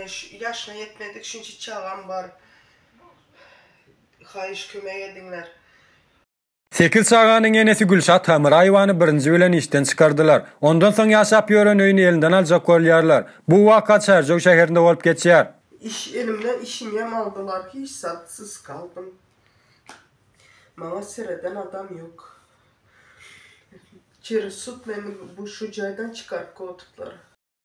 Ine şu ýaşyna ýetmedik şunça çagam bar. Haýyş kömek ediňler. Sekiz çaganyň enesi Gülşat Hamyraýewany birinji bilen işden çykardylar. Ondan soň ýaşap ýören öýüni elinden aljak bolýarlar. Bu waka Çärjew şäherinde bolup geçýär. Iş elimden işimem aldylar hiç zatsyz galdym. Maňa sereden adam ýok. Çerez sud meni bu şu jaýdan çykaryp kowduklar.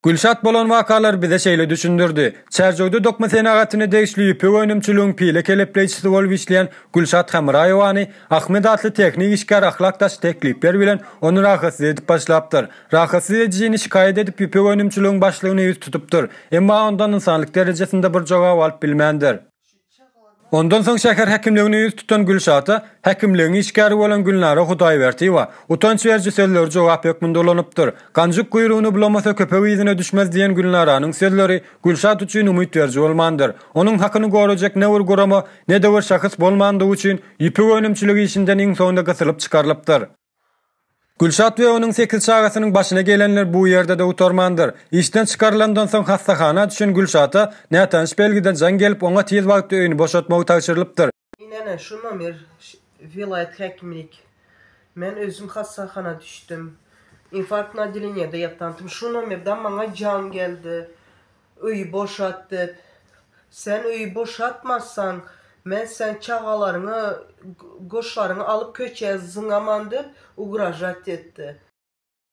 Gülşat bolan wakalary bize şeýle düşündirdi, Çärjewde dokma senagatyna degişli ýüpek önümçiligiň pile kelepleýjisi bolup işleýän Gülşat Hamraýewany Ahmet atly tehnik işgär ahlak daşy teklipler bilen ony rahatsyz edip başlapdyr. Rahatsyz edijini şikaýat edip ýüpek önümçiligiň başlygyna ýüz tutupdyr. Emma ondan ynsanlyk derejesinde bir jogap alyp bilmändir. Ondan soň şäher häkimligine ýüz tutan Gülşata häkimligiň işgäri bolan Gülnara Hudaýberdiýewa utanç beriji sözleri jogap hökmünde ulanypdyr. Ganjyk guýrugyny bulamasa köpek yzyna düşmez diýen Gülnaranyň sözleri Gülşat üçin umyt beriji bolmandyr. Onuň hakyny gorajak ne bir gurama, ne-de bir şahs bolmandygy üçin ýüpek önümçiligi işinden iň soňunda gysylyp çykarylypdyr. Gülşat we onuň sekiz çagasynyň başyna gelenler bu ýerde-de gutarmandyr. Işden çykarylandan soň hassahana düşen Gülşata nätanyş belgiden jaň gelip, oňa tiz wagtda öýüni boşatmagy tabşyrylypdyr. Ine şu nomer welaýat häkimlik. Men özüm hassahana düşdüm. Infarktny odeleniýede ýatantym. Şu nomerden maňa jaň geldi. Öýi boşat diýip. Sen öýi boşatmasaň, men seň çagalaryňy, goşlaryňy alyp köçä zyňaman diýip, ugražat etdi.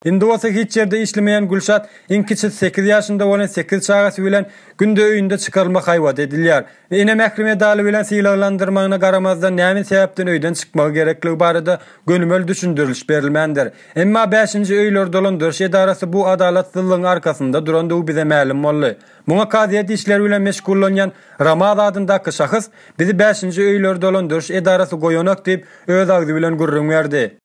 Indi bolsa hiç ýerde işlemeýän Gülşat iň kiçisi sekiz ýaşynda bolan sekiz çagasy bilen günde öýünde çykarylma haýbaty edilýär. Ene mähri medaly bilen sylaglandyrmagyna garamazdan näme sebäpden öýden çykmagy gerekligi barada gönümel düşündiriliş berilmändir. Emma bäşinji öýleri dolandyryş edarasy bu adalatsyzlygyň arkasynda durandygy bize mälim boldy. Muňa kazyýet işleri bilen meşgullanýan Ramaz adyndaky şahs bizi bäşinji öýleri dolandyryş edarasy goýanok diýip, öz agzy bilen gürrüň berdi.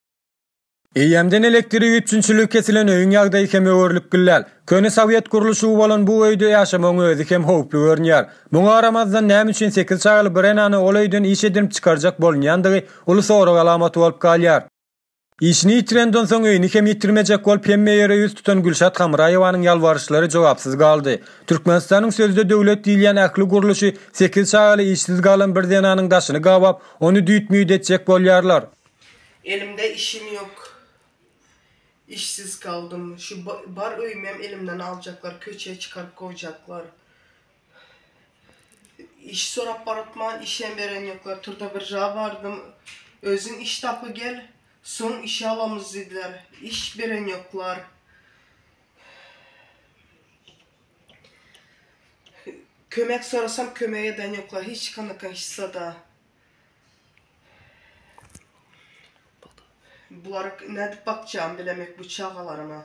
Eýýämden elektrik üpjünçiligi kesilen öýüň ýagdaýy hem öwerlikli däl. Köne sowet gurluşygy bolan bu öýde ýaşamagyň özi hem howply görünýär. Muňa garamazdan näme üçin sekiz çagaly bir enany ol öýden iş edinip çykarjak bolunýandygy uly sorag alamaty bolup galýar. Işini ýitirenden soň öýüni hem ýitirmejek bolup hemme ýere ýüz tutan Gülşat Hamraýewanyň ýalbaryşlary jogapsyz galdy. Türkmenistanyň sözde döwlet diýilýän ähli gurluşy sekiz çagaly işsiz galan bir zenanyň daşyny gabap, ony düýt-müýt etjek bolýarlar. Elimde işim ýok. Işsiz galdym. Şu bar öýümem elimden aljaklar, köçä çykaryp goýjaklar. Iş sorap barypman, işem beren ýoklar. Turda birža bardym. Özüň iş tapy gel, soň işe alamyz diýdiler. Iş beren ýoklar. Kömek sorasam kömek eden ýoklar. Hiç kanaka hiç zada. Bulary nädip bakjagym bilemek bu çagalaryma.